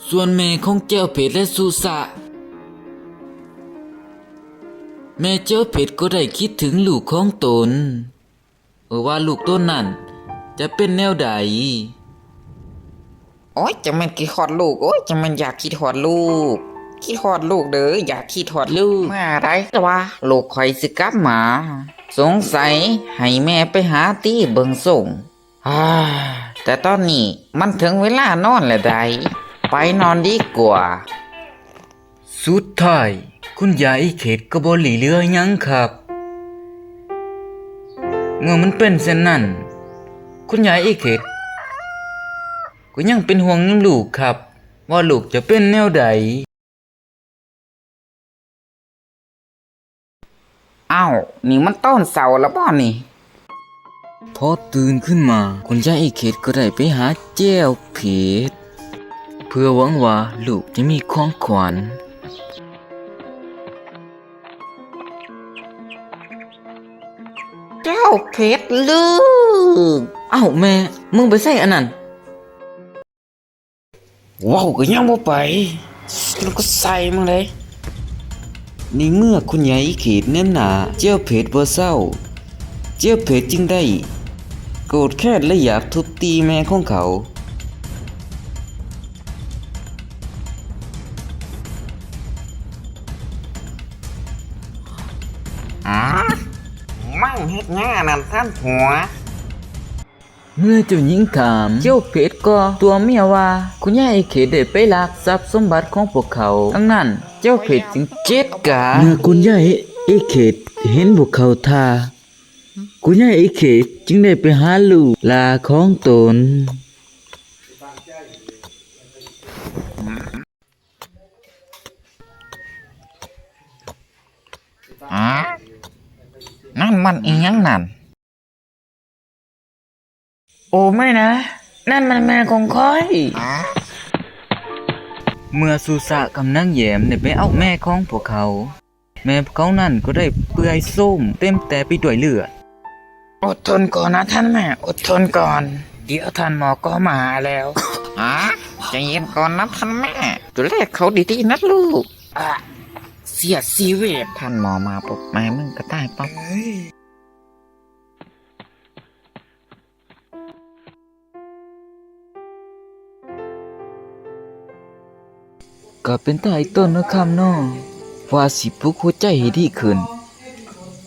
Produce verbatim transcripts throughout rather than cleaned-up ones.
ส่วนแม่ของแจ้วเพชรและสุสะ แม่แจ้วเพชรก็ได้คิดถึงลูกของตน เออ ว่าลูกตนนั้นจะเป็นแนวใด โอ้ย จั่งแม่นคิดฮอดลูก โอ้ย จั่งแม่นอยากคิดฮอดลูก คิดฮอดลูกเด้อ อยากคิดฮอดลูก เมื่อใดว่าลูกข้อยสิกลับมา สงสัยให้แม่ไปหาตีเบิ่งส่ง อ่า แต่ตอนนี้มันถึงเวลานอนแล้วได๋ ไปนอนดีกว่า สุดท้ายคุณยายอีเขตก็บ่หลีเหลือหยังครับ เมื่อมันเป็นเช่นนั้น คุณยายอีเขตก็ยังเป็นห่วงนำลูกครับ ว่าลูกจะเป็นแนวใด อ้าว นี่มันตอนเช้าแล้วบ่นี่ พอตื่นขึ้นมา คุณยายอีเขตก็ได้ไปหาแจ้วเพชร เพื่อหวังว่าลูกจะมีของขวัญ แจ้วเพชรลูก อ้าวแม่ มึงไปไสอันนั้น เว้าก็ยังบ่ไป กูก็ใส่มึงเลย ในเมื่อคุณยายอีเขตแนมหน้าแจ้วเพชรบ่เซา แจ้วเพชรจึงได้โกรธแค้นและอยากทุบตีแม่ของเขา ฮะ มึงเฮ็ดหยังอันนั้นทันหัว เมื่อเจ้าหญิงถาม แจ้วเพชรก็ตั๋วเมียว่า คุณยายอีเขตได้ไปลักทรัพย์สมบัติของพวกเขา ดังนั้นแจ้วเพชรจึงจัดการ เมื่อคุณยายอีเขตเห็นพวกเขาท่า คุณยายอีเขตจึงได้ไปหาลูกหล้าของตน ฮะ นั่นมันอิหยังนั่น โอ้ไม่นะ นั่นมันแม่ของข้อย เมื่อสุสะกับนางแย้มได้ไปเอาแม่ของพวกเขา แม่พวกเขานั่นก็ได้เปื่อยโทรมเต็มแต่ไปด้วยเลือด อดทนก่อนนะท่านแม่ อดทนก่อน เดี๋ยวท่านหมอก็มาหาแล้ว ฮะ ใจเย็นก่อนนะท่านแม่ ดูแลเขาดีๆนะลูก อ่ะ เสียชีวิต ท่านหมอมาปุ๊บ แม่มึงก็ตายปั๊บ ก็เป็นตาอีต้นเนาะคำเนาะ ว่าสิปลุกหัวใจให้ดีขึ้น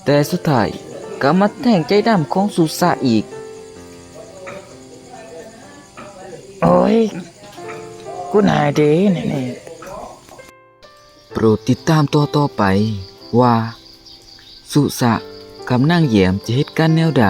แต่สุดท้ายก็มาแทงใจดำของสุสะอีก โอ้ย กูนายเด้นี่ โปรดติดตามตอนต่อไปว่า สุสะกับนางแย้มจะเฮ็ดกันแนวใด